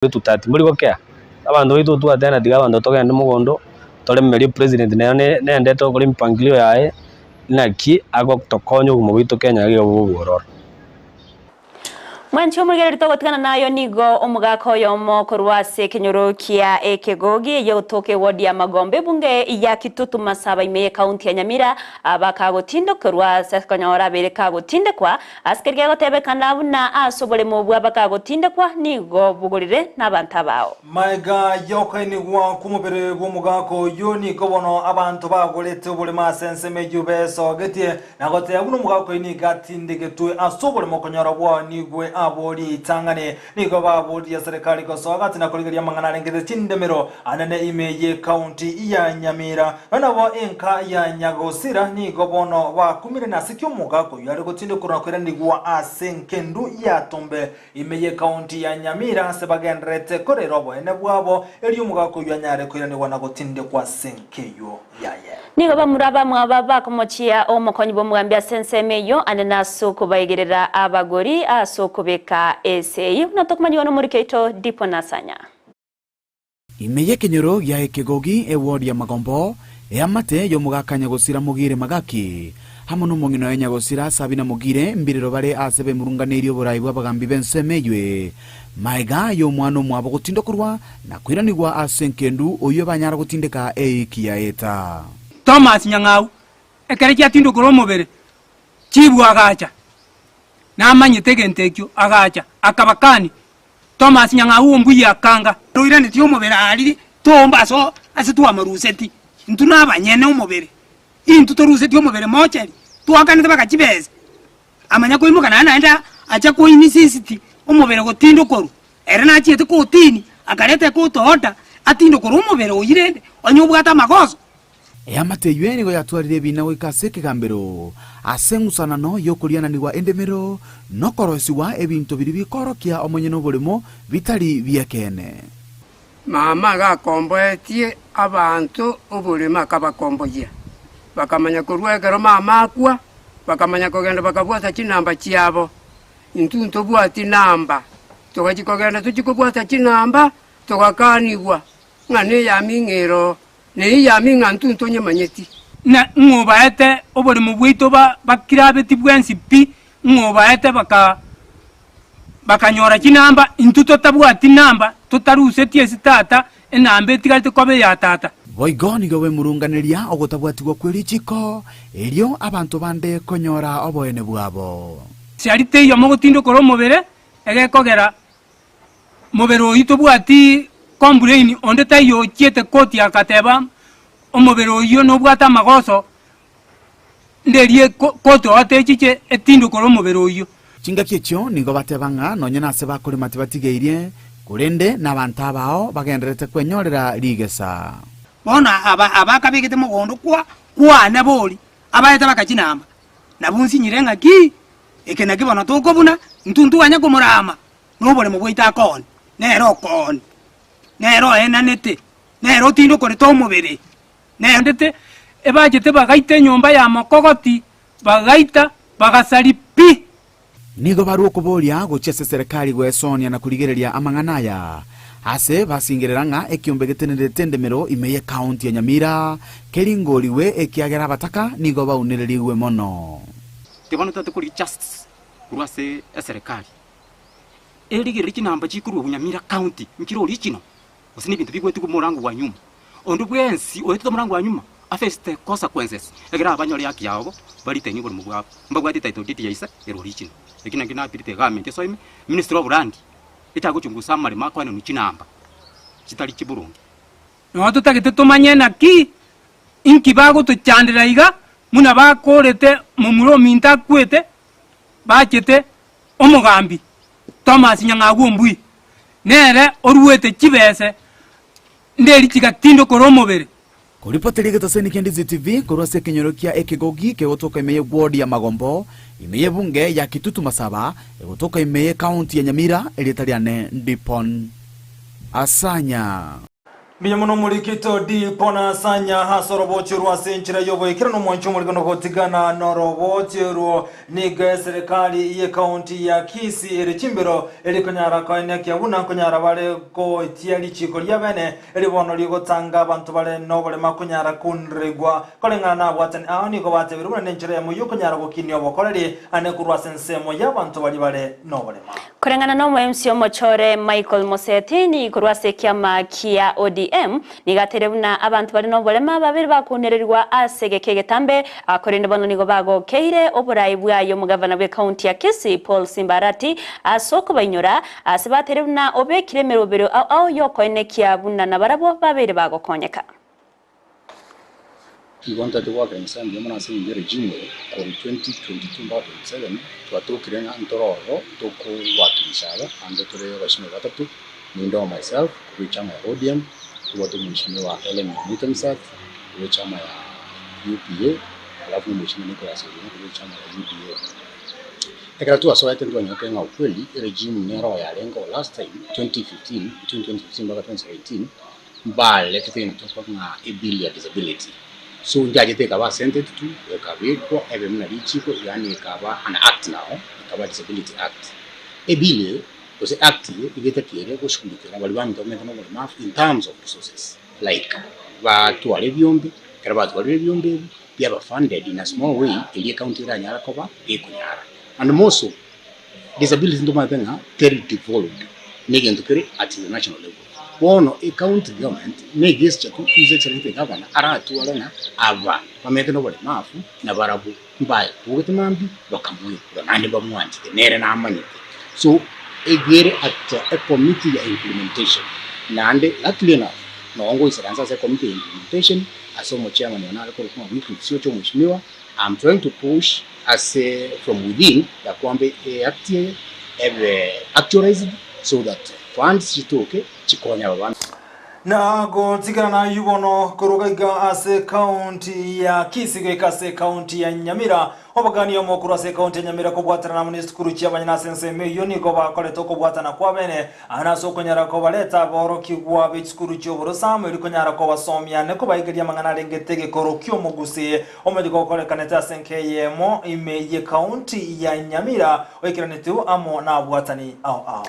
Etutati mbori gokea, abanto baito twateba tiga abanto togende mogondo toremerie president nere nende tokore emipangilio yaye naki agotokonya obogima bwaito Kenya iga bobe obwororo. Mwanche omorigereria togotigana nayo nigo omogaka oyomo korwa ase ekenyoro kia Ekegogi eyio gotoka eward ya Magombe ebunge ya Kitutu Masaba ime y'ecounty ya Nyamira aba kagotindokerwa ase konyora abeire kagotindekwa Ase keria gegotebekana buna ase oboremo obwo abakagotindekwa nigo bogorire nabanto abao. Magega y'okoenigwa kw'omobere bw'omogaka oyio nigo bono abanto bagorete oboremo ase ensemo eyio besogetie, na goteba buna omogaka oyio nigo atindegetwe ase oboremo konyora bwaonigwe abwo ritang'ani. Nigo baboririe serikali gosoa gati na korigereria amang'ana arengete chindemero anene ime y'ecounty ya Nyamira. Nabo enka ya Nyagosira nigo bono bakumire nase ki omogaka oyio are gotindekorwa na koiranigwa ase enkendu ya Tombe ime y'ecounty ya Nyamira ase bagendererete korera oboene bwabo erio omogaka oyio anyare koiranigwa na gotindekwa ase enka eyio yaye. Nigo bamura abamwabo bakomochia omokonyi bw'omogambi ase ensemo eyio, ande nase okobaigerera abagori ase okobeka esegi, buna tokomanyigwa nomoriki oito Dipo Nasanya. Ime y'ekenyoro gia Ekegogi, eward ya Magombo, eamate y'omogaka Nyagosira Mogire Magaki, amo nomong'ina oye Nyagosira Sabina Mogire mbirero bare aase bemurunganeirie oborai bw'abagambi b'ensemo eywe. Maega y'omwana omwabo gotindokorwa na koiranigwa ase enkendu, oyio banyara gotindeka eiki yaeta. Thomas Nyang'au, Ekero chiatindokora omobere, chibu agacha, namanyete egento ekio, agacha, akabakani, Thomas Nyang'au ombuya akanga. Toiranetie omobere aria toomba ase ase twamaruseti, intwe nabanyene omobere, intwe torusetie omobere mochari, twakanete baka chibesa, amanya koimoka naende naende acha ko insist omobere gotindokorwa, ere nachiete kotini akareta ekoto order atindokorwe omobere oyio rende onye obwate amagoso. Eamate eyio nigo yatwarire ebiina goika ase ekegambero, ase eng'usanano y'okoriananigwa endemero, na okoroisigwa ebinto biria bikoorokia omonyene oboremo bitari bi'ekeene. Mama gakomboetie abanto oboremo akabakomboyia, bakamanya korwa ekero mama akwa, bakamanya kogenda bakabwata chinamba chiabo. Intwe ntobwati namba, togachia kogenda tochie kobwata chinamba, togakanigwa ng'a neyaming'ero Neyami ng'a intwe ntonyemanyeti. Na ng'a obaete oboremo bwaito bakirabeti bwensi pi, ng'a obaete baka bakanyora chinamba, intwe totabwati namba, totaruseti ase tata, enamba etigarete koba eya tata. Boigo nigo bwemurunganeria ogotabwatigwa kwe richiko, erio abanto bande konyora oboene bwabo. Siari teiyo mogotindokora omobere, egekogera Mobere oyio tobwati complain onde taiyo ochiete koti agateba omobere oyio nobwate amagoso nderie koti ote echiche etindokore omobere oyio. Chingaki echio nigo bateba ng'a nonya nase bakorema tibatigeirie, korende nabanto abao bagendererete kwenyorera rigesa. Bono aba abakabegete mogondo kwa kwane bori, abaete bakachinamba, nabwo nsinyire ng'aki eke nakio bono tokobuna, intwe ntwanya komorama. Noboremo bwaito akooni, nere okooni, nere oenanete, nere otindokorete omobere, nere. Ebachete bagaita enyomba ya mokogoti, bagaita, bagasaria pi. Nigo barua okoboria gochia ase eserekari goesonia na korigereria amang'ana aya, ase basingerera ng'a ekiombe getenerete endemero ime y'ecounty ya Nyamira keringorigwe ekiagera abataka nigo baunererigwe mono. Bono totagete korigia justice korwa ase eserekari. Erigereria chinamba chikorwa Nyamira county nchire original gose nebinto bigoetigwa omorango bwa nyuma. Onde bwensi oetete omorango bwa nyuma a face the consequences ekero abanyore haki yabo baritainie oboremo bwabo. Mbabwate title deed ya ise ere original. Eki nakio napirete egovernment esoe ime, ministry of land echake gochungusa amaremo akoenanwa chinamba chitari chiboronge. Nonya totagete tomanye naki inki bagotochandera iga, buna bakorete momura ominto akwete, bachete Omogambi Thomas Nyang'au Ombui nere oruete chibese nderi chigatindokora omobere. Koripoti rigetoseni kia Ndizi TV korwa ase ekenyoro kia Ekegogi kegotoka ime ye ward ya Magombo, ime y'ebunge ya Kitutu Masaba, egotoka ime ye county ya Nyamira, erieta riane Ndipon Asanya. Mbuya mono omorikito Dipona Sanya ase orobochi orwo ase enchera y'oboikera na omwancho omorikano gotigana norobochi orwo. Nigo eserekari y'ecounty ya Kisii ere chimbero eri konyara koenekia buna nkonyara bare goitia richiko ria bene eri bono rigotanga abanto bare noborema konyara kunregwa koreng'ana nabwatani ao nigo batebire buna nenchera eyemo yokonyara gokinia obokoreri ane korwa ase ensemo y'abanto baria bare noborema. Koreng'ana na omo-MC omochore Michael Mosetini korwa ase ekiama kia ODM, nigo ateire buna abanto bare noborema babere bakunererigwa ase egeka egetambe, korende bono nigo bagokeire oborai bwaye omogavana bw'ecounty ya Kisii Paul Simba Arati ase okobainyora ase bateire buna obekire emerobero ao ao yokoenekia buna nabarabwo babeire bagokonyeka. Igo ntagete goakera Nyasae mbuya mono ase engencho y'eregime eye, korwa 2022 mpaka 27, twatokire ng'a ntore ororo tokowakilisha aba, ande tore abashimiwa batato, ninde o myself korwa echama ya ODM, tobwate omweshimiwa Hellen Nyamwita Misati korwa echama ya UPA, alafu na omweshimiwa Nicholas Orina korwa echama ya UDA. Ekero twasoete ntwanyorete ng'a ukweli eregime nero yarenge last time 2015, between 2015 mpaka 2017, Mbaretete egento tokoroka ng'a ebill ya disability. So nchachete ekaba assented to, ekabekwa ebe buna richiko, yaani ekaba an act now, ekaba disability act. Ebill eye gose act eye iga etakiire goshughulikera baria baminto bamenyete na oboremafu in terms of resources like batware ebiombe, ekero batwarire ebiombe ebi biaba funded in a small way eria ecounty eranyare koba gekonyara. And more so, Disability ntomanyete ng'a teri devolved, negento kere at the national level. Bono e county government ne gesture tu His Excellency the Governor aratware ng'a aba bamenyete noboremafu nabarabwo mbaebogete mambia bakamoa ekura naende mbamwanchete nere namanyete. So egere at a committee ya implementation naende luckily enough noo ngoisaransa ase ecommittee ya implementation ase omochairman one are korokwa ng'a Wycliffe Siocha omweshimiwa I'm trying to push ase from within ya kwamba eact eye ebe actualized so that funds chitoke chikonye aba bana. Na gotigana nayio bono koruga iga ase ekaunti ya Kisii goika ase ekaunti ya Nyamira, obogani omo korwa ase ekaunti ya Nyamira kobwaterana amo nesukuru chi'abanyene ase ensemo eyio nigo bakorete okobwatana kw'abene aa nase okonyara kobareta aborokigwa be chisukuru chi'oborosamo erio konyara kobasomia ne kobaigeria amang'ana arengete egekoro ki'omogusii Omochie gokorekanete ase enka eyemo ime y'Ekaunti ya Nyamira oikeranetwe amo nabwatani ao ao.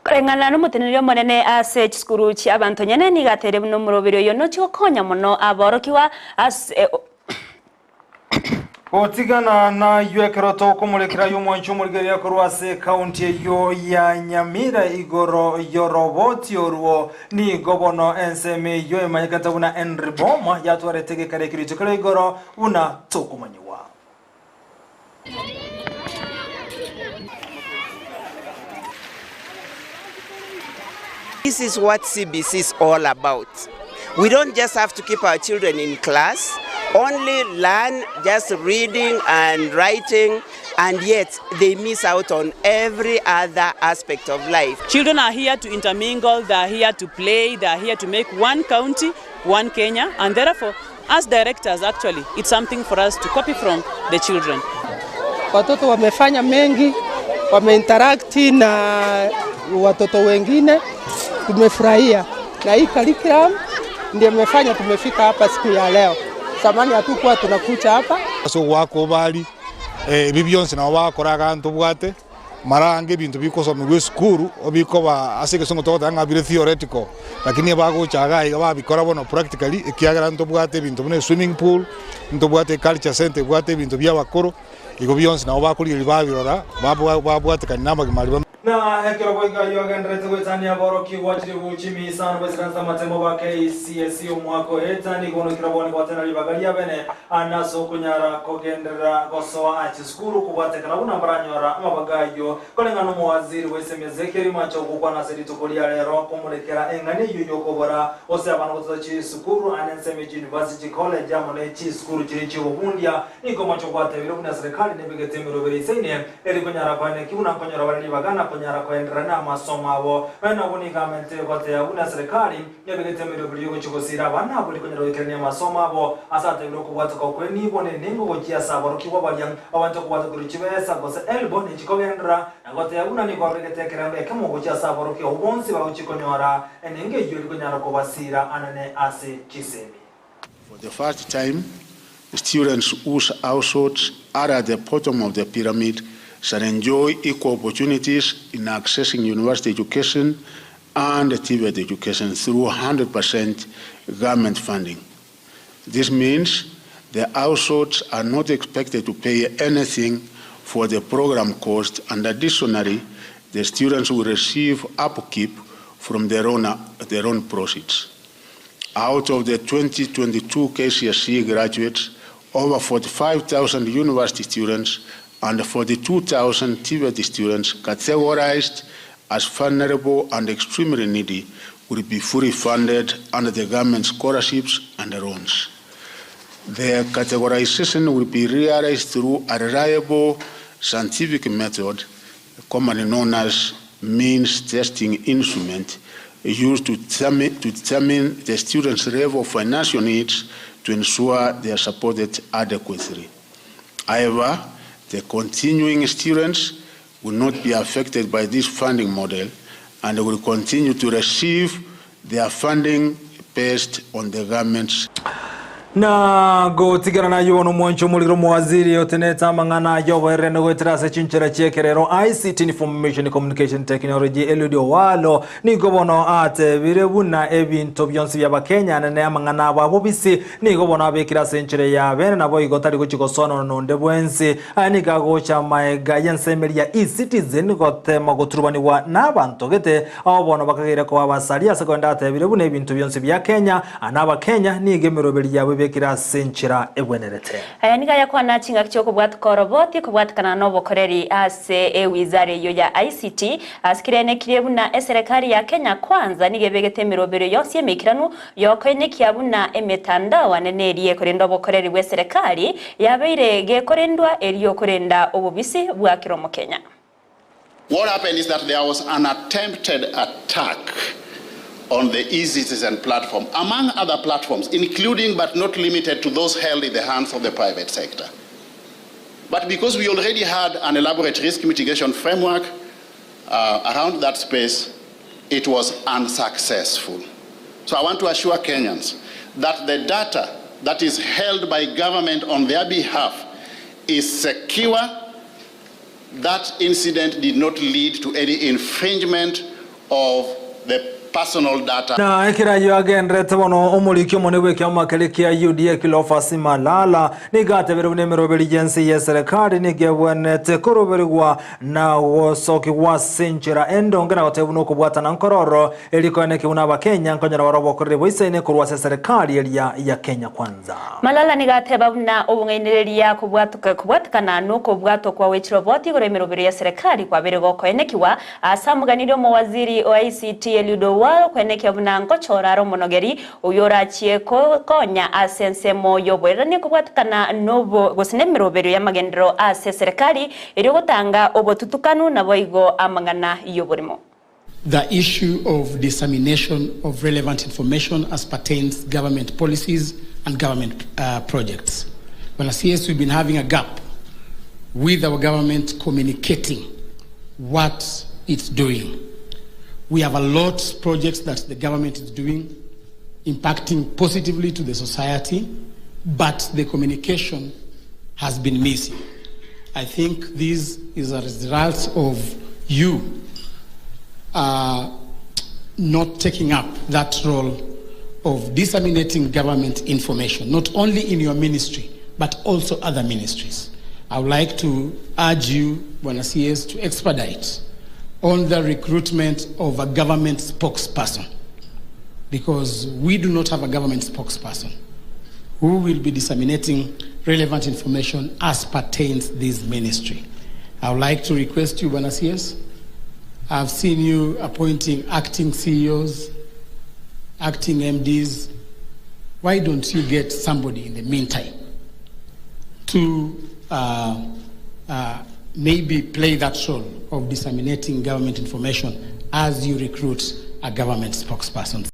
Koreng'ana nomoteneneri omonene ase chisukuru chi'abanto nyene nigo ateire buna omoroberi oyo nochie gokonya mono aborokigwa ase. Gotigana nayio ekero tokomorekera ay'omwanchi omorigereria korwa ase ekaunti eyio ya Nyamira igoro y'oroboti orwo Nigo bono ensemo eyio emanyekete buna Enriboma yatwarete egekare ekericho keria igoro buna tokomanyigwa. This is what CBC is all about. We don't just have to keep our children in class, only learn just reading and writing and yet they miss out on every other aspect of life. Children are here to intermingle, they are here to play, they are here to make one county, one Kenya, and therefore, as directors actually, it's something for us to copy from the children. Watoto wamefanya mengi, wameinteract na watoto wengine, tumefurahia na hii curriculum ndio imefanya tumefika hapa siku ya leo. Zamani hatukuwa tunakuja hapa. Ase ogoaka obari, ebi bionsi nabo bagokora iga ntobwate, mara ange ebinto bikosomigwa esukuru, obikoba ase egesongo togoteba ng'a bire theoretical, lakini ebagocha iga iga babikora bono practically, ekiagera ntobwate ebinto buna eswimming pool, ntobwate eculture centre ebwate ebinto bia abakoro, igo bionsi nabo bakorigereria babirora, babwa babwatekani na amagima aria. Na ekero goika ayio agendererete goetania aborokigwa chilifu chimisano baisiranse amatemo ba KCSE omwaka oeta, nigo bono kera boni gwatena ribaga riabene ande ase okonyara kogenderera gosoa aa chisukuru kobwatekana buna mbaranyora amabaga ayio. Koreng'ana nomowaziri bw'esemi Ezekiel Macha ogokwana ase rituko ria rero komorekera eng'ana eyio yokobora gose abana gotosa chisukuru ande ensemo echiuniversity, chicollege amo ne chisukuru chiria chiobobundia nigo Macha gwatebire buna serikali nebegete emeroberi eisaine Eri konyara kwane ki buna nkonyora bare ribaga na konyora. konyara koenderera namasomo abo. Nonya nabwo nigo amente goteeba buna eserekari nebegete emeroberi y'ogochia gosiira abana abwo rikonyara goikerania amasomo abo ase atebire okobwatoka okwe nibo nenengo gochia ase aborokigwa baria babante kobwata korwa chibesa gose HELB nechikogenderera na goteeba buna nigo abegete ekerengo ekemo gochia ase aborokigwa abwo bonsi bagochia konyora enengo eyio rikonyara kobasiira anene ase chisemi. For the first time, students whose households are at the bottom of the pyramid shall enjoy equal opportunities in accessing university education and TVET education through 100% government funding. This means the households are not expected to pay anything for the program cost and additionally, the students will receive upkeep from their own, their own proceeds. Out of the 2022 KCSE graduates, over 45,000 university students and 42,000 TVET students categorized as vulnerable and extremely needy will be fully funded under the government scholarships and loans. The categorization will be realized through a reliable scientific method, commonly known as means testing instrument, used to determine, to determine the students' level of financial needs to ensure they are supported adequately. However, the continuing students will not be affected by this funding model and will continue to receive their funding based on the government's Na gotigana naye bono omwancho omorero omowaziri otenete amang'ana y'oboererano goetera ase chinchera chi'ekerero ICT Information Communication Technology Eliud Owalo nigo bono atebire buna ebinto bionsi bi'Abakenya nene amang'ana abo abobisi nigo bono abekire ase enchera ya bene naboigo tari gochia gosoanana nonde bwensi. Aya nigo agocha amaega y'ensemeri ya eCitizen gotema goturubanigwa n'abanto gete Abo bono bakageire koba abasaria ase korende atebire buna ebinto bionsi bia Kenya, na Abakenya nigo emeroberi yabo ebekire ase enchera egwenerete. Aya nigo ayakwana chingaki chi'okobwatoka oroboti kobwatekana nobokoreri ase ewizara eyio ya ICT, ase kerenekirie buna eserekari ya Kenya Kwanza nigo ebegete emeroberio yonsi emeikeranu yokoenekia buna emetandao ane neria ekorenda obokoreri bw'eserekari yabeire gekorendwa erio korenda obobisi bwa kera omokenya. What happened is that there was an attempted attack on the eCitizen platform, among other platforms, including but not limited to those held in the hands of the private sector. But because we already had an elaborate risk mitigation framework uh, around that space, it was unsuccessful. So I want to assure Kenyans that the data that is held by government on their behalf is secure. That incident did not lead to any infringement of the personal data. Na ekero ayio agenderete bono, omoriki omonene bw'ekiama keria kia UDA Cleophas Malala nigo atebire buna emeroberi y'ense y'eserekari nigo ebwenerete koroberigwa na gosokigwa ase enchera endonge na gotebia buna okobwatana nkororo erio koeneki buna abakenya nkonyora bare obokoreri boisaine korwa ase eserekari eria ya Kenya Kwanza. Malala nigo ateba buna obong'ainereria kobwatoka kobwatekana nokobwatwa kwa wechiroboti igoro emerobero ya serikali kwabeire gokoenekigwa ase amoganirie omowaziri o ICT Eliud Owalo koenekia buna ngochora are omonogeri oyio orachie konya ase ensemo yoboererania kobwatekana nobo gose nemeroberio yamagenderero ase eserekari erio gotanga obotutukanu naboigo amang'ana yoborimo. The issue of dissemination of relevant information as pertains government policies and government uh, projects. Well, as CS, we've been having a gap with our government communicating what it's doing. We have a lot of projects that the government is doing, impacting positively to the society, but the communication has been missing. I think this is a result of you uh, not taking up that role of disseminating government information, not only in your ministry, but also other ministries. I would like to urge you, Bwana CS, to expedite on the recruitment of a government spokesperson because we do not have a government spokesperson who will be disseminating relevant information as pertains this ministry. I would like to request you, Bwana CS, I've seen you appointing acting CEOs, acting MDs. Why don't you get somebody in the meantime to uh, uh, Maybe play that role of disseminating government information as you recruit a government spokesperson.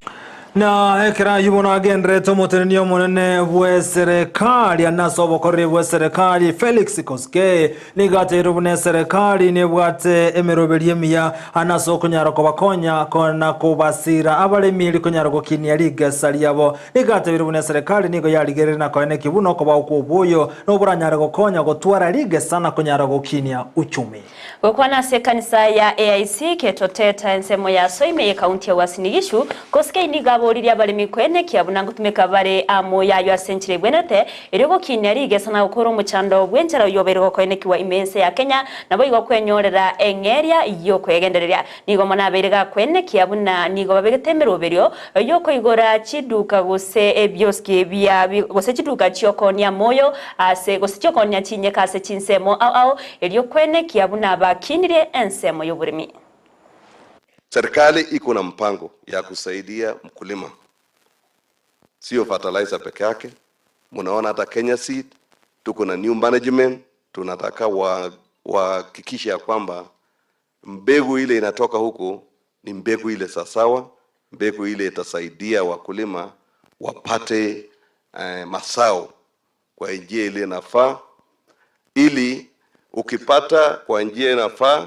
Na ekero ayio bono agendererete omotenenia omonene bw'eserekari ande ase obokoreri bw'eserekari Felix Koskei nigo ateirwe buna eserekari nebwate emeroberio emiya ande ase okonyara kobakonya na kobasira abaremi eri konyara gokinia rigesa riabo. Nigo atebirie buna eserekari nigo yarigereire na koenekia buna okobao kw'oboyo noboranyare gokonya gotwara rigesa na konyara gokinia uchumi. Gokwana ase ekanisa ya AIC Ketoteta ensemo ya Soime y'ekaunti ya Uasin Gishu, Koskei nigo aboririe abaremi koenekia buna ngotumeka bare amo yayo ase enchera ebwenerete erio gokinia rigesa na gokora omochando bw'enchera oyio obeire gokoenekigwa ime y'ense ya Kenya naboigo kwenyorera eng'eria y'okwegendereria. Nigo mono abeire gakoenekia buna nigo babegete emeroberio y'okoigora chiduka gose ebioski bia gose chiduka chi'okoonia amoyo ase gose chi'okoonia chinyeka ase chinsemo ao ao erio koenekia buna bakinirie ensemo y'oboremi. Serikali iko na mpango ya kusaidia mkulima, sio fertilizer peke yake. Mnaona hata Kenya Seed tuko na new management, tunataka wahakikishe ya kwamba mbegu ile inatoka huko ni mbegu ile sawasawa, mbegu ile itasaidia wakulima wapate mazao kwa njia ile inafaa, ili ukipata kwa njia inafaa